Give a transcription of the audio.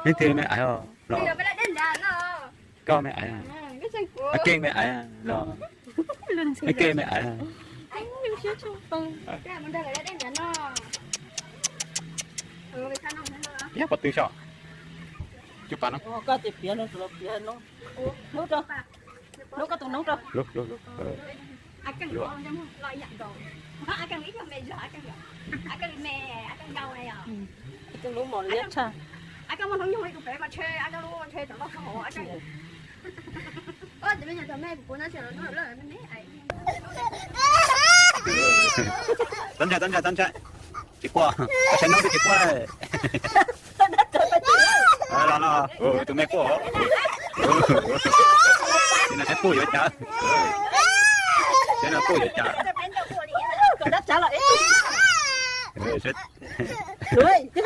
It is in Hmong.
Leej twg me aiv os los? Koj me aiv? Keej me aiv los? Keej me aiv. Piav pov tw so. Cub pas no. Lub koj tus noob rau. Lub, lub, lub. Lub mos liab tshaj. Txhob ntshai, txhob ntshai, txhob ntshai. Tsis quaj, tsis quaj. Los, los, tus me quaj. Tus no saib quaj yuav cas. Tus no quaj yuav cas.